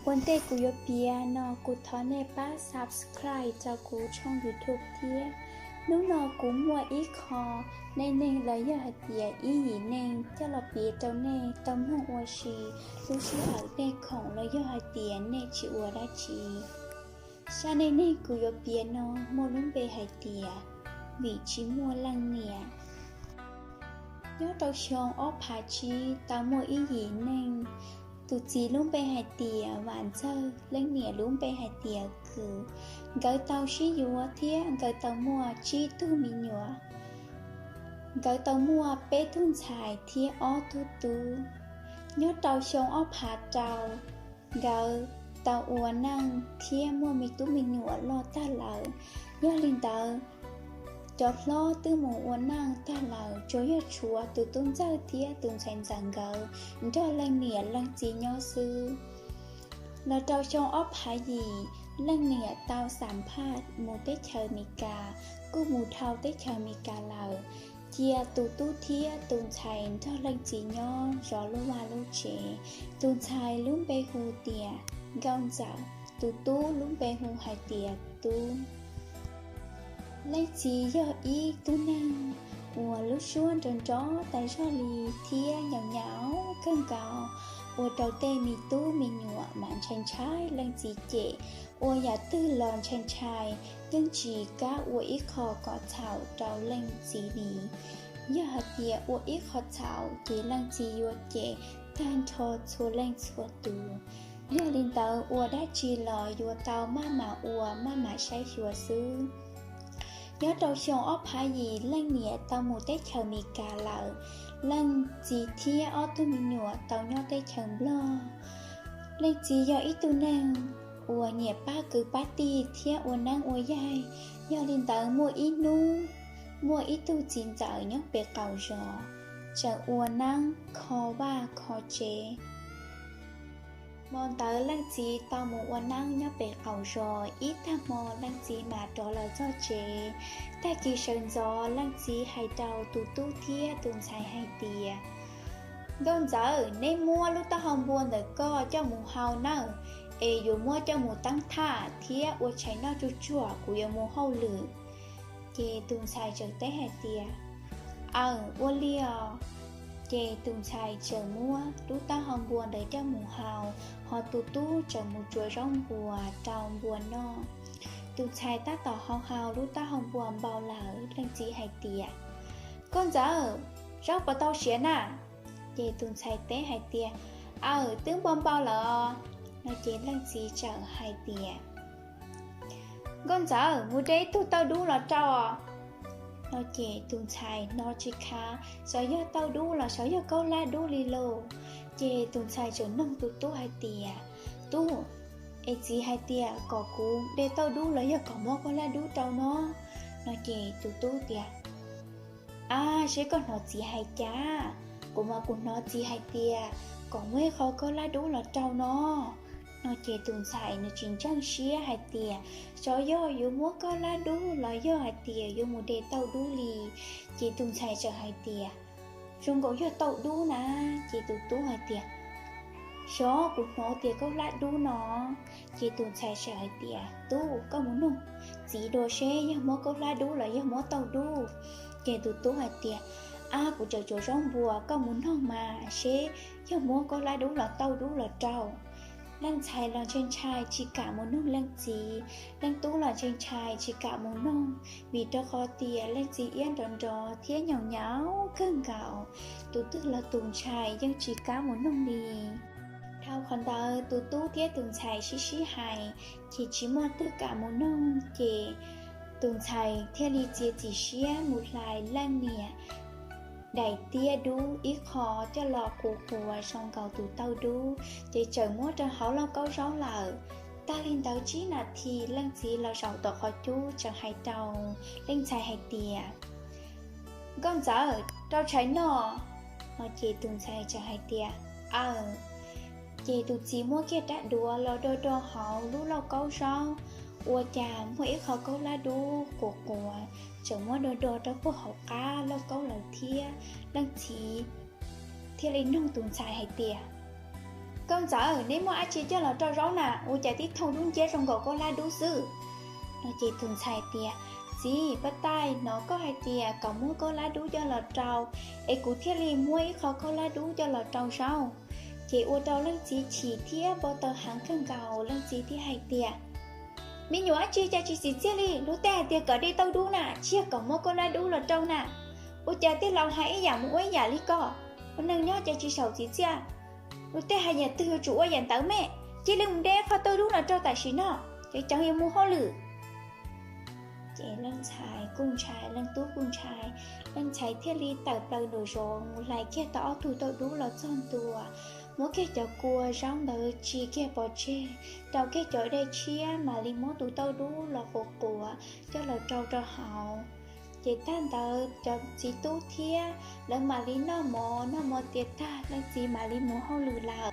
Ua ntej kuv yuav piav no kuv thov nej pab subscribe rau kuv tshooj YouTube thiab. Hnub no kuv muaj ib qho neej neeg los yog hais tias ib yim neeg coj los piav rau nej tau mloog ua si lub sij hawm nej khoom los yog hais tias nej tsis ua dab tsi. Zaj neej neeg kuv yuav piav no muaj lub npe hais tias vim tsis muaj leej niam. Nyob rau xyoo ob phav tsib tau muaj ib yim neeg, tus txiv lub npe hais tias Vam Ntxawg, leej niam lub npe hais tias Kws. Nkawd tau sib yuav thiab nkawd tau muaj tsib tug me nyuam. Nkawd tau muaj peb tug ntxhais thiab ob tug tub. Nyob rau xyoo ob phav rau, nkawd tau ua neej thiab muaj me tub me nyuam loj tag lawm. Yog li ntawd, cov hlob twb mus ua neej tag lawm, tsuas yog tshuav tus tub ntxawg thiab tus ntxhais ntxawm nkawd nrog leej niam leej txiv nyob xwb. Los rau xyoo ob phav yim, leej niam tau xam phaj mus teb chaws Amelikas, kuj mus dhau teb chaws Amelikas lawm, cia tus tub thiab tus ntxhais nrog leej txiv nyob zov lub vaj lub tsev. Tus ntxhais lub npe hu tias Nkauj Ntxawm, tus tub lub npe hu hais tias Tub. Leej txiv yog ib tug neeg uas lub suab nrov nrov tas zog li thiab nyaum nyaum kawg nkaus, ua rau tej me tub me nyuam mas ntshai ntshai leej txiv cem, ua yam twg los ntshai ntshai, yeej tsis kam ua ib qho kom txhaum rau leej txiv li. Yog hais tias ua ib qho txhaum ces leej txiv yuav cem tag nrho txhua leej txhua tus. Yog li ntawd ua dab tsi los yuav tau maj mam ua maj mam saib xyuas xwb. Nyob rau xyoo ob phav yim leej niam tau mus teb chaws Amelikas lawm, leej txiv thiab ob tug me nyuam tau nyob teb chaws Nplog. Leej txiv yog ib tug neeg uas nyiam pab kwv pab tij thiab ua neeb ua yaig. Yog li ntawd muaj ib hnub, muaj ib tug txiv ntxawm nyob pem qaum zos, tseem ua neeb kho vaj kho tsev. Hmo ntawd leej txiv tau mus ua neeb nyob pem qaum zos, ib tag hmo leej txiv mam rov los txog tsev. Tag kis sawv ntxov leej txiv hais rau tus tub thiab tus ntxhais hais tias, Nkauj Ntxawm, neb muab lub taub hau npua ntawm koj coj mus hau nawb, es yuav muab coj mus teeb thaj thiab ua tshais noj tsuag tsuag, kuv yuav mus hauj lwm. Ces tus ntxhais txawm teb hais tias, Aws, ua li os. Ces tus ntxhais txawm muab lub taub hau npua ntawd coj mus hau, ho tus tub txawm mus tsuav zaub npua rau npua noj. Tus ntxhais tab tom hau hau lub taub hau npua npau lawm, leej txiv hais tias, Nkauj Ntxawm, zaub puas tau siav na? Ces tus ntxhais teb hais tias, Aws, twb npau npau lawm os. No ces leej txiv txawm hais tias, Nkauj Ntxawm, mus de ib tug tauj dub los rau os. No ces tus ntxhais hnov tsis khav, xyov yog tauj dub los xyov yog kaub hlab dub li lauj. Ces tus ntxhais txawm nug tus tub hais tias, Tub, es txiv hais tias kom kuv de tauj dub los yog kom muab kaub hlab dub rau no? No ces tus tub tias, Ab, seb koj hnov txiv hais cas, kuv mas kuv hnov txiv hais tias kom muab ib qho kaub hlab dub los rau no. No ces tus ntxhais nws tsis ntseeg siab hais tias xyov yog yuav muab kaub hlab dub los yog hais tias yuav mus de tauj dub li. Ces tus ntxhais txawm hais tias, Zoo nkaus yog tauj dub na. Ces tus tub hais tias, Xyov, kuv hnov tias kaub hlab dub no. Ces tus ntxhais txawm hais tias, Tub, koj mus nug txiv dua seb yog muab kaub hlab dub los yog muab tauj dub. Ces tus tub hais tias, Ab, kuv tseem tsuav zaub npua, koj mus nug mas seb yog muab kaub hlab dub los tauj dub los rau. Leej ntxhais los ntshai ntshai tsis kam mus nug leej txiv, leej tub los ntshai ntshai tsis kam mus nug, vim rau qhov tias leej txiv iab nrov nrov thiab nyaum nyaum kawg nkaus, tus twg los tus ntshai yeej tsis kam mus nug li. Dhau qhov ntawd tus tub thiab tus ntxhais sib sib hais, ces tsis muaj twg kam mus nug, ces tus ntxhais thiaj li txiav txim siab mus hlais leej niam daim tiab dub ib qho coj los quav quav zoo nkaus tus tauj dub, ces txawm muab rau hauv lauj kaub zaub lawm. Tag li ntawd tsib nas this leej txiv los zaum tom qhov cub txawm hais rau leej ntxhais hais tias, Nkauj Ntxawm, rau tshais noj. No ces tus ntxhais txawm hais tias, Aws. Ces tus txiv muab kiag rab duav los do do hauv lub lauj kaub zaub, ua cas muaj ib qho kaub hlab dub quav quav txawm muab do do rau puag hauv qab lauj kaub lawm thiab. Leej txiv thiaj li nug tus ntxhais hais tias, Nkauj Ntxawm, neb muab dab tsi coj los rau zaub na, ua cas tib thooj dub nciab zoo nkaus koj lab dub xwb? No ces tus ntxhais tias, Txiv, pab taij, hnov koj hais tias kom muab koj lab dub coj los rau, es kuv thiaj li muab ib qho koj lab dub coj los rau zaub. Ces ua rau leej txiv chim thiab npau taws heev kawg nkaus, leej txiv thiaj hais tias, Me nyuam dab tsi cas tsis txim txiaj li? Luag tej hais tias kom de tauj dub na, tsis yog kom muab koj lab dub los rau na. Ua cas tij laus hais ib yam mus ua ib yam li ko? Ua neeg nyob ces tsis xyaum txim txiaj. Luag tej hais yam twg yuav tsum ua yam ntawd me. Cia li mus de qhov tauj dub los rau tam sim no, ces cov yuav mus hauj lwm. Ces leej ntxhais kuj ntshai, leej tub kuj ntshai, leej ntxhais thiaj li tawm plaws nraum zoov mus hlais kiag tau ob tug tauj dub los txog ntua, muab kiag cov kua zaub ntawd tsis kiag pov tseg, rau kiag cov dej tshiab mam li muab tus tauj dub los quav quav coj los rau rau hauv. Ces tag ntawd cov txiv tub thiab lawv mam li noj mov, noj mov tiav tag leej txiv mam li mus hauj lwm lawm.